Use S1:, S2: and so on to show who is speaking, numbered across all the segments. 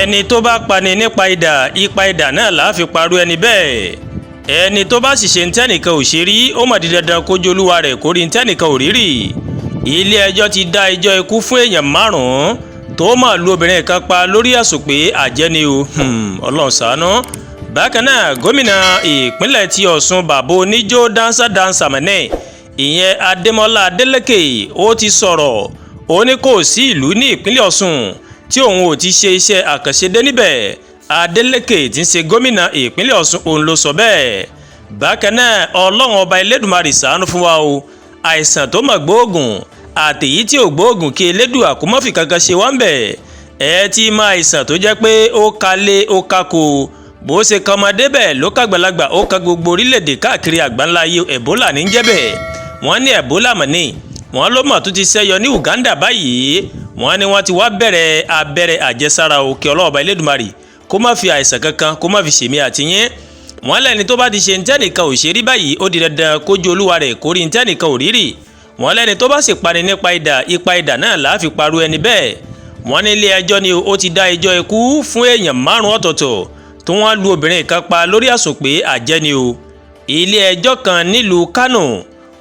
S1: Ẹni tó bá pani nípa idà, ipa idà náà là á fi parú ẹni bẹ́ẹ̀. Ẹni tó bá sì ṣe ń tẹ́nìkan ò ṣe rí, ó mọ̀ di dandan kójú olúwa rẹ̀ kó rí ń tẹ́nìkan ò rí rí. Ilé-ẹjọ́ ti dá ẹjọ́ ikú fún èèyàn márùn-ún tó mà lu obìnrin kan pa lórí ẹ̀sùn pé àjẹ́ ni o. Ọlọ́run ṣàánú. Bákan náà, gómìnà ìpínlẹ̀ ti Ọ̀ṣun, bàbá oníjó dáńsá dáńsá mẹ́nẹ̀, ìyẹn Adémọ́lá Adélékè, ó ti sọ̀rọ̀. Ó ní kò sí ìlú ní ìpínlẹ̀ Ọ̀ṣun tí òun ò ti ṣe iṣẹ́ àkànṣe dé níbẹ̀. Adélékè tí ń ṣe gómìnà ìpínlẹ̀ Ọ̀ṣun, òun ló sọ bẹ́ẹ̀. Bákan náà, Ọlọ́run ọba Elédùmarè ṣàánú fún wa o. Àìsàn tó mọ̀ gbóògùn àtèyí tí ò gbóògùn, kí Elédùà kó má fi kankan ṣe wá ń bẹ̀. Ẹ ti máa àìsàn tó jẹ́ pé ó kalẹ̀, ó kako, bó ṣe kan ọmọdé bẹ́ẹ̀ ló kàgbàlagbà, ó kan gbogbo orílẹ̀-èdè káàkiri àgbáńlá ayé. Ebola ní jẹ́ bẹ́ẹ̀. Wọ́n ní Ebola mọ̀ ní wọ́n ló mọ̀ tó ti ṣẹ́yọ ní Uganda báyìí. Wọ́n ní wọ́n ti wá bẹ̀rẹ̀ abẹ́rẹ́ àjẹsára. Òkè Ọlọ́ọ̀bá Elédùmarè kó má fi àìsàn kankan kó má fi ṣèmi àti yín. Wọ́n lẹ́ni tó bá ti ṣe ntẹ́nìkan ò ṣe rí báyìí, ó di dandan kójú olúwa rẹ̀ kó rí ntẹ́nìkan ò rí rí. Wọ́n lẹ́ni tó bá sì pani nípa idà, ipa idà náà là á fi parú ẹni bẹ́ẹ̀. Wọ́n ní ilé ẹjọ́ ni ó ti dá ẹjọ́ ikú fún èèyàn márùn-ún ọ̀tọ̀ọ̀tọ̀ tó wọ́n lu obìnrin kan pa lórí ẹ̀sùn pé àjẹ́ ni o. Ilé ẹjọ́ kan nílùú Kánò,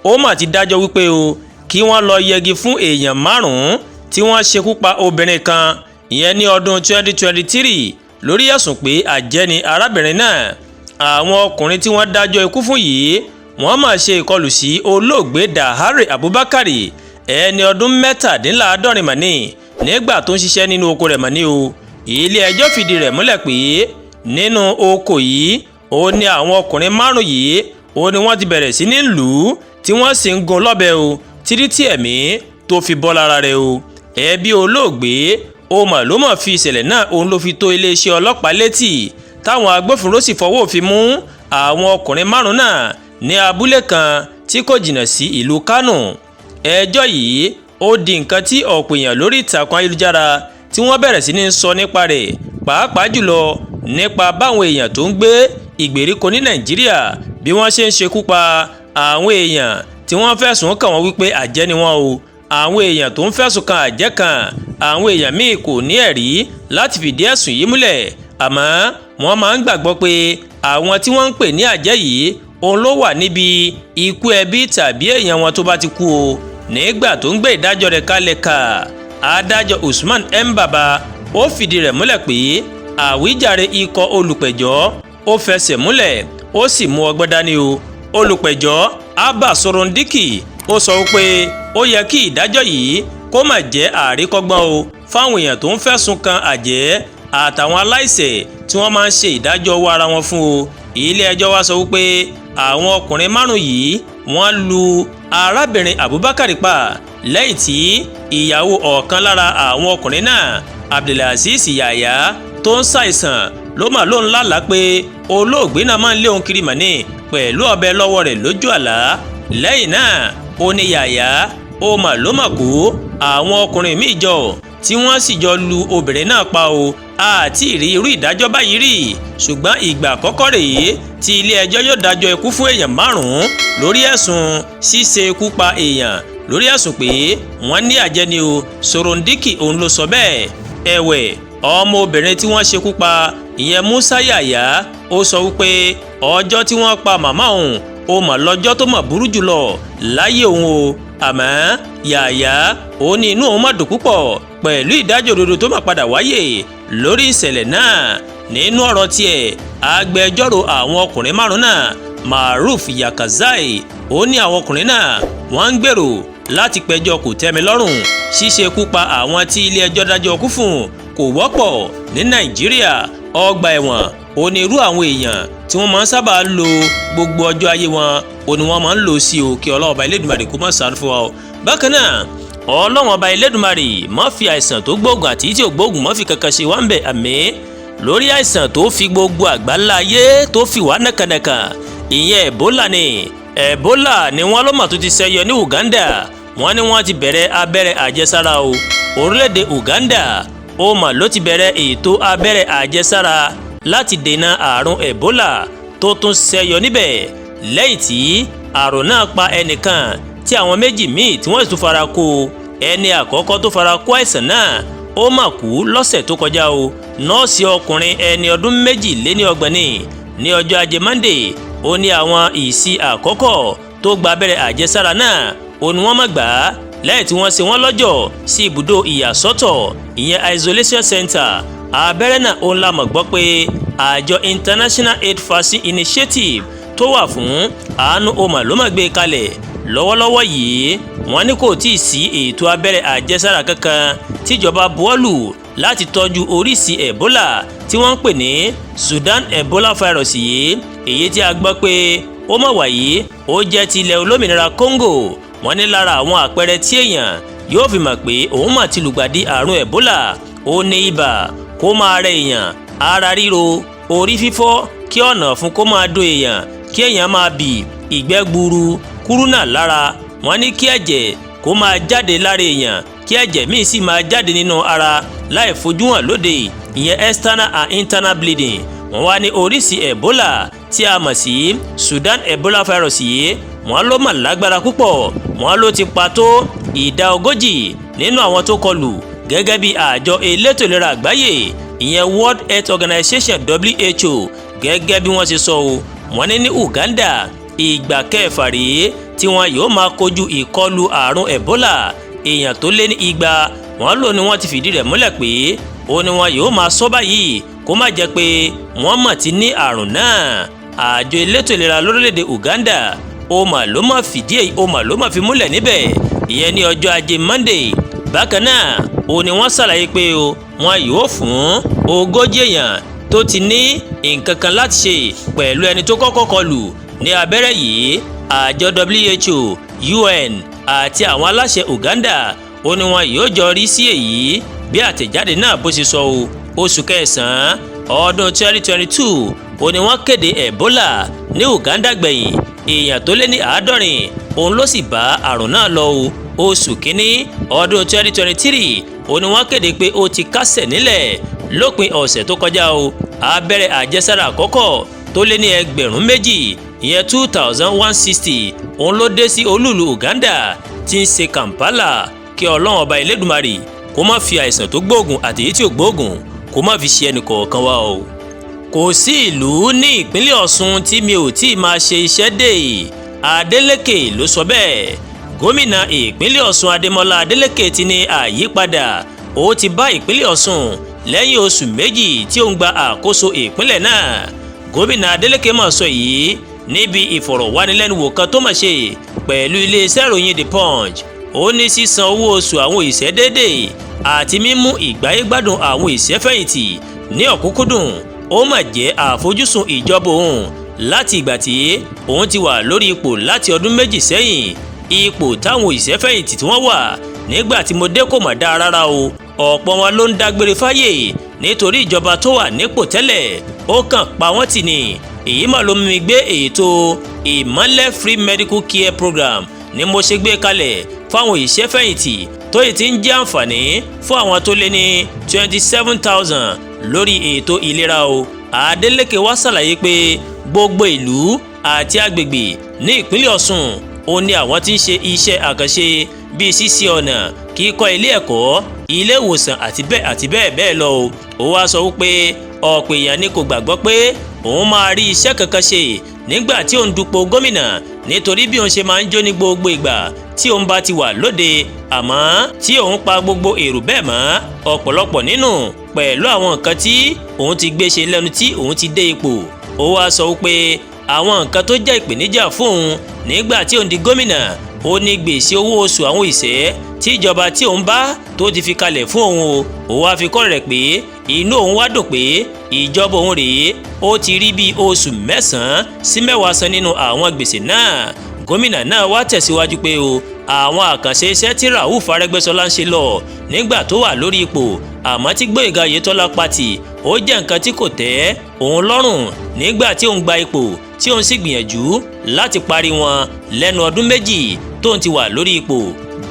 S1: ó mà ti dájọ́ wípé o kí wọ́n lọ yẹgi fún èèyàn márùn-ún tí wọ́n ṣekú pa obìnrin kan, ìyẹn ní ọdún 2023, lórí ẹ̀sùn pé àjẹ́ ni arábìnrin náà. Àwọn ọkùnrin tí wọ́n dájọ́ ikú fún yìí, wọ́n mà ṣe ìkọlù sí olóògbé Dahare Abubakar, ẹni ọdún 67 mọ̀ní, nígbà tó ń ṣiṣẹ́ nínú oko rẹ̀ mọ̀ní o. Ilé ẹjọ́ fìdí rẹ̀ múlẹ̀ pé nínú oko yìí, ó ní àwọn ọkùnrin márùn yìí, ó ní wọ́n ti bẹ̀rẹ̀ sí ní lù ú, tí wọ́n sì ń gún lọ́bẹ o, títí tí ẹ̀mí tó fi bọ́ lára rẹ̀ o. Ẹbí olóògbé ó mà ló mọ̀ fi ìṣẹ̀lẹ̀ náà, òun ló fi tó iléeṣẹ́ ọlọ́pàá létí, táwọn agbófinró sì fọwọ́ òfin mú àwọn ọkùnrin márùn náà ní abúlé kan tí kò jìnnà sí ìlú Kánò. Ẹjọ́ yìí, ó di nǹkan tí ọ̀pọ̀ èèyàn lórí ìtàkùn ayélujára tí wọ́n bẹ̀rẹ̀ sí ní sọ nípa rẹ̀, pàápàá jùlọ nípa báwọn èèyàn tó ń gbé ìgbèríko ní Nàìjíríà bí wọ́n ṣe ń ṣekú pa àwọn èèyàn tí wọ́n fẹ̀sùn kàn wọ́n wípé àjẹ́ ni wọ́n o. Àwọn èèyàn tó ń fẹ̀sùn kan àjẹ́ kan, àwọn èèyàn míì kò ní ẹ̀rí láti fìdí ẹ̀sùn yìí múlẹ̀, àmọ́ wọ́n máa ń gbàgbọ́ pé àwọn tí wọ́n ń pè ní àjẹ́ yìí, òun ló wà níbi ikú ẹbí tàbí èèyàn wọn tó bá ti kú o. Nígbà tó ń gbé ìdájọ́ rẹ̀ kalẹ̀ ká, adájọ́ Usman M Baba, ó fìdí rẹ̀ múlẹ̀ pé àwíjàre ikọ̀ olùpẹ̀jọ́ ó fẹsẹ̀ múlẹ̀, ó sì mú ọgbọ́n dání o. Olùpẹ̀jọ́ Abba Sorondiki, ó sọ pé ó yẹ kí ìdájọ́ yìí kó má jẹ́ àríkọ́gbọ́n o fáwọn èèyàn tó ń fẹ̀sùn kan àjẹ́ àtàwọn aláìṣẹ̀ tí wọ́n máa ń ṣe ìdájọ́ owó ara wọn fún o. Ilé ẹjọ́ wa sọ wípé àwọn ọkùnrin márùn yìí, wọ́n lu arábìnrin Abubakar pa lẹ́yìn tí ìyàwó ọ̀kan lára àwọn ọkùnrin náà, Abdulaziz Yahya, tó ń ṣàìsàn, ló mà ló ń lálàá pé olóògbé náà máa ń lé òun kiri mọ̀ní pẹ̀lú ọ̀bẹ lọ́wọ́ rẹ̀ lójú àlá. Lẹ́yìn náà, ó ní Yahya ó mà ló mà kú. Àwọn ọkùnrin míì jọ tí wọ́n sì jọ lu obìnrin náà pa o. Àti ìrí irú ìdájọ́ báyìí rí, ṣùgbọ́n ìgbà àkọ́kọ́ rèé tí ilé ẹjọ́ yóò dájọ́ ikú fún èèyàn márùn-ún lórí ẹ̀sùn ṣíṣe ikú pa èèyàn lórí ẹ̀sùn pé wọ́n ní àjẹ́ ni o. Sorondiki, òun ló sọ bẹ́ẹ̀. Ẹ̀wẹ̀, ọmọ obìnrin tí wọ́n ṣekú pa, ìyẹn Musa Yàyà, ó sọ wípé ọjọ́ tí wọ́n pa màmá òun, ó mọ̀ lọ́jọ́ tó mọ̀ burú jùlọ láyé òun o. Àmọ́ Yàyà, ó ní inú òun má dùn púpọ̀ pẹ̀lú ìdájọ́ òdodo tó máa padà wáyè lórí ìṣẹ̀lẹ̀ náà. Nínú ọ̀rọ̀ tiẹ̀, agbẹjọ́rò àwọn ọkùnrin márùn náà, Maruf Yakazai, ó ní àwọn ọkùnrin náà, wọ́n ń gbèrò láti pẹjọ́ kò tẹ́mi lọ́rùn. Ṣíṣekú pa àwọn tí ilé ẹjọ́ dájọ́ kú fún kò wọ́pọ̀ ní Nàìjíríà. Ọgbà ẹ̀wọ̀n onírú àwọn èèyàn tí wọ́n máa ń sábà lo gbogbo ọjọ́ ayé wọn, ó ní wọ́n máa ń lò sí o. Kí Ọlọ́run ọba Elédùmarè kó má ṣàánú fún wa o. Bákan náà, Ọlọ́run ọba Elédùmarè má fi àìsàn tó gbóògùn àti tí ò gbóògùn, má fi kankan ṣe wá ń bẹ̀, àmín. Lórí àìsàn tó fi gbogbo àgbáńlá ayé tó fi wá nàkànàkàn, ìyẹn Ebola ni. Ebola ni wọ́n ló mà tó ti ṣẹyọ ní Uganda. Wọ́n ní wọ́n ti bẹ̀rẹ̀ abẹ́rẹ́ àjẹsára o. Orílẹ̀-èdè Uganda, ó mà ló ti bẹ̀rẹ̀ ètò abẹ́rẹ́ àjẹsára láti dènà àrùn Ebola tó tún ṣẹyọ níbẹ̀, lẹ́yìn tí àrùn náà pa ẹnìkan, tí àwọn méjì míì tí wọ́n sì tún fara kó. Ẹni àkọ́kọ́ tó fara kó àìsàn náà, ó mà kú lọ́sẹ̀ tó kọjá o. Nọ́ọ̀sì ọkùnrin ẹni ọdún 32 ní ọjọ́ Ajé Monday ó ní àwọn ìsì àkọ́kọ́ tó gba abẹ́rẹ́ àjẹsára náà ó ní wọ́n má gbà á lẹ́yìn tí wọ́n ṣe wọ́n lọ́jọ́ sí ibùdó ìyàsọ́tọ̀, ìyẹn isolation center. Abẹ́rẹ́ náà ó ń la mọ̀ gbọ́ pé àjọ International Aid Vaccine Initiative tó wà fún àánú ọmọ ló máa gbé kalẹ̀. Lọ́wọ́lọ́wọ́ yìí, wọ́n ní kò tíì sí ètò abẹ́rẹ́ àjẹsára kankan tíjọba buwọ́lù láti tọ́jú oríṣi Ebola tí wọ́n ń pè ní Sudan Ebola virus yìí, èyí tí a gbọ́ pé ó mọ̀ wáyé ó jẹ́ ti ilẹ̀ Olómìnira Congo. Wọ́n ní lára àwọn àpẹẹrẹ tí èèyàn yóò fi mọ̀ pé òun mà ti lùgbàdì àrùn Ebola, ó ní ibà, kó máa rẹ èèyàn, ara ríro, orí fífọ́, kí ọ̀nà fún kó máa dùn èèyàn, kí èèyàn máa bì ìgbẹ́ gbuuru, kúrúnà lára. Wọ́n ní kí ẹ̀jẹ̀ kó máa jáde lára èèyàn, kí ẹ̀jẹ̀ míì sì máa jáde nínú ara láì fojú hàn lóde, ìyẹn external and internal bleeding. Wọ́n wá ní oríṣi Ebola tí a mọ̀ sí Sudan Ebola virus yìí, wọ́n ló mà lágbára púpọ̀. Wọ́n ló ti pa tó ìdá 40 nínú àwọn tó kọlù, gẹ́gẹ́ bí àjọ elétò ìlera àgbáyé, ìyẹn World Health Organization, WHO, gẹ́gẹ́ bí wọ́n ṣe sọ o. Wọ́n ní ní Uganda, ìgbà kẹfà rèé tí wọn yóò máa kojú ìkọlù àrùn Ebola. Èèyàn tó lé ní 200, wọ́n lò ní wọ́n ti fìdí rẹ̀ múlẹ̀ pé ó ní wọn yóò máa sọ báyìí kó má jẹ́ pé wọ́n mọ̀ ti ní àrùn náà. Àjọ elétò ìlera lórílẹ̀‐èdè Uganda ó mà ló mà fìdí èyí, ó mà ló mà fi múlẹ̀ níbẹ̀, ìyẹn ní ọjọ́ Ajé Monday. Bákan náà ó ní wọ́n ṣàlàyé pé o wọn yóò fún 40 èèyàn tó ti ní nǹkan kan láti ṣe pẹ̀lú ẹni tó kọ́kọ́ kọlù ní abẹ́rẹ́ yìí. Àjọ WHO, UN àti àwọn aláṣẹ Uganda, ó ní wọn yóò jọ rí sí èyí bí àtẹ̀jáde náà bó ṣe sọ o. Oṣù kẹsàn-án ọdún 2022 ó ní wọ́n kéde Ebola ní Uganda gbẹ̀yìn. Èèyàn tó lé ní 70 òun ló sì bá àrùn náà lọ o. Oṣù kínní ọdún 2023 ó ní wọ́n kéde pé ó ti kásẹ̀ nílẹ̀. Lópin ọ̀sẹ̀ tó kọjá o, abẹ́rẹ́ àjẹsára àkọ́kọ́ tó lé ní 2,000, ìyẹn 2160, òun ló dé sí olúùlú Uganda tí ń ṣe Kampala. Kí Ọlọ́run Ọba Elédùmarè kó má fi àìsàn tó gbóògùn àti èyí tí ò gbóògùn kó má fi ṣe ẹnì kọ̀ọ̀kan wa o. Kò sí ìlú ní ìpínlẹ̀ Ọ̀ṣun tí mi ò tí ì máa ṣe iṣẹ́ dé, Adeleke ló sọ bẹ́ẹ̀. Gómìnà ìpínlẹ̀ Ọ̀ṣun Adémọlá Adeleke ti ní àyípadà ó ti bá ìpínlẹ̀ Ọ̀ṣun lẹ́yìn oṣù 2 tí ó ń gba àkóso ìpínlẹ̀ náà. Gómìnà Adeleke mọ̀ sọ yìí níbi ìfọ̀rọ̀wánilẹ́nuwò kan tó mọ̀ ṣe pẹ̀lú iléeṣẹ́ ìròyìn The Punch. Ó ní sísan owó oṣù àwọn òṣìṣẹ́ déédéé àti mímú ìgbáyégbádùn àwọn òṣìṣẹ́ fẹ̀yìntì ní ọ̀kúnkúndùn ó mà jẹ́ àfojúsùn ìjọba òun láti ìgbà tí òun ti wà lórí ipò láti ọdún 2 sẹ́yìn. Ipò táwọn òṣìṣẹ́ fẹ̀yìntì tí wọ́n wà nígbà tí mo dé kò mà dáa rárá o. Ọ̀pọ̀ wọn ló ń dágbére fáyè nítorí ìjọba tó wà nípò tẹ́lẹ̀ ó kàn pa wọ́n tì ní. Èyí mà ló mú mi gbé ètò Ìmọ́lẹ̀ Free Medical Care Program ni mo ṣe gbé kalẹ̀ fáwọn òṣìṣẹ́ fẹ̀yìntì, tó yìí ti ń jẹ́ àǹfààní fún àwọn tó lé ní 27,000 lórí ètò ìlera o. Adeleke wá ṣàlàyé pé gbogbo ìlú àti agbègbè ní ìpínlẹ̀ Ọ̀ṣun ó ní àwọn tí ń ṣe iṣẹ́ àkànṣe bíi ṣíṣí ọ̀nà, kíkọ́ ilé ẹ̀kọ́, ilé ìwòsàn àti bẹ́ẹ̀ àti bẹ́ẹ̀ bẹ́ẹ̀ lọ o. Ó wá sọ wípé ọ̀pọ̀ èèyàn ni kò gbàgbọ́ pé òun máa rí iṣẹ́ kankan ṣe nígbà tí òun dupò gómìnà, nítorí bí òun ṣe máa ń jó ní gbogbo ìgbà tí òun bá ti wà lóde, àmọ́ tí òun pa gbogbo èrò bẹ́ẹ̀ mọ́ ọ̀pọ̀lọpọ̀ nínú pẹ̀lú àwọn nǹkan tí òun ti gbé ṣe lẹ́nu tí òun ti dé ipò. Ó wá sọ wípé àwọn nǹkan tó jẹ́ ìpèníjà fún òun nígbà tí òun di gómìnà ó ní gbèsè owó oṣù àwọn òṣìṣẹ́ tí ìjọba tí òun bá tó ti fi kalẹ̀ fún òun o. Ó wá fi kọ́ rẹ̀ pé inú òun wá dùn pé ìjọba òun rèé ó ti rí bí oṣù 9 sí 10 san nínú àwọn gbèsè náà. Gómìnà náà wá tẹ̀síwájú pé o àwọn àkànṣe iṣẹ́ tí Rauf Arẹ́gbẹ́ṣọlá ń ṣe lọ nígbà tó wà lórí ipò, àmọ́ tí Gbóyèga Oyètọ́lá pati, ó jẹ́ nǹkan tí kò tẹ́ òun lọ́rùn nígbà tí òun gba ipò, tí òun sì gbìyànjú láti parí wọn lẹ́nu ọdún 2 tóun ti wà lórí ipò.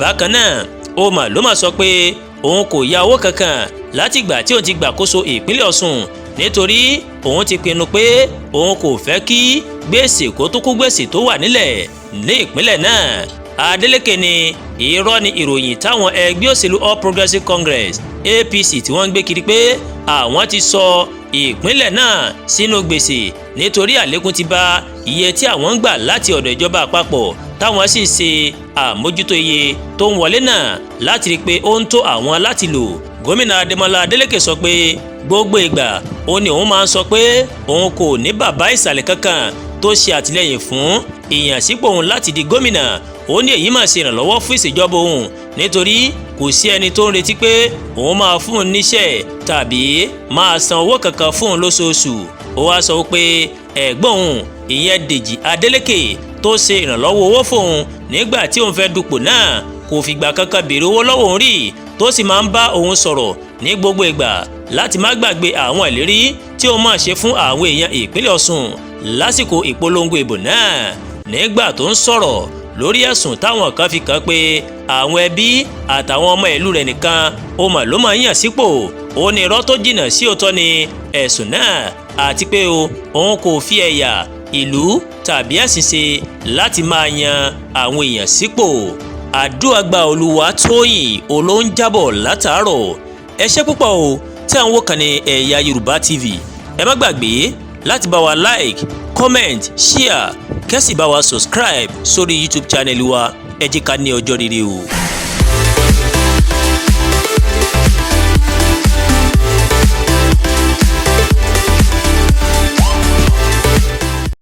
S1: Bákan náà, ó mà ló mà sọ pé òun kò ya owó kankan látìgbà tí òun ti gbàkóso ìpínlẹ̀ Ọ̀ṣun, nítorí òun ti pinnu pé òun kò fẹ́ kí gbèsè kó tó kú gbèsè tó wà nílẹ̀ ní ìpínlẹ̀ náà. Adeleke ní irọ́ ni ìròyìn táwọn ẹgbẹ́ òṣèlú All Progressives Congress APC tí wọ́n ń gbé kiri pé àwọn ti sọ ìpínlẹ̀ náà sínú gbèsè nítorí àlékún ti bá iye tí àwọn ń gbà láti ọ̀dọ̀ ìjọba àpapọ̀, táwọn sì ṣe àmójútó iye tó ń wọlé náà láti rí i pé ó ń tó àwọn láti lò. Gómìnà Adémọlá Adélékè sọ pé gbogbo ìgbà ó ní òun máa ń sọ pé òun kò ní bàbá ìsàlẹ̀ kankan tó ṣe àtìlẹ́yìn fún ìyànsípò òun láti di gómìnà. Ó ní èyí máa ṣe ìrànlọ́wọ́ fún ìṣèjọba òun, nítorí kò sí ẹni tó ń retí pé òun máa fún un níṣẹ́ tàbí máa san owó kankan fún un lóṣooṣù. Ó wá sọ pé ẹ̀gbọ́n òun, ìyẹn Dèjì Adélékè, tó ṣe ìrànlọ́wọ́ owó fóun nígbà tí òun fẹ́ dupò náà, kò fìgbà kankan béèrè owó lọ́wọ́ òun rí, tó sì máa ń bá òun sọ̀rọ̀ ní gbogbo ìgbà láti má gbàgbé àwọn ìlérí tí òun máa ṣe fún àwọn èèyàn ìpínlẹ̀ Ọ̀ṣun lásìkò ìpolongo ìbò náà. Nígbà tó ń sọ̀rọ̀ lórí ẹ̀sùn táwọn kan fi kàn pé àwọn ẹbí àtàwọn ọmọ ìlú rẹ̀ nìkan ó mà ló máa ń yàn sípò, ó ní irọ́ tó jìnnà sí òótọ́ ni ẹ̀sùn náà, àti pé o òun kò fi ẹ̀yà, ìlú tàbí ẹ̀sìn ṣe láti máa yan àwọn èèyàn sípò. Àdúràgbà Olúwatóyìn olóńjábọ̀ látàárọ̀. Ẹ ṣé púpọ̀ o tí à ń wò kàn ní Ẹ̀yà Yorùbá TV. Ẹ má gbàgbé láti bá wa like, comment, share, kẹ́ sì bá wa subscribe sórí YouTube channel wa. Ẹ jẹ́ ká ní ọjọ́ rere o.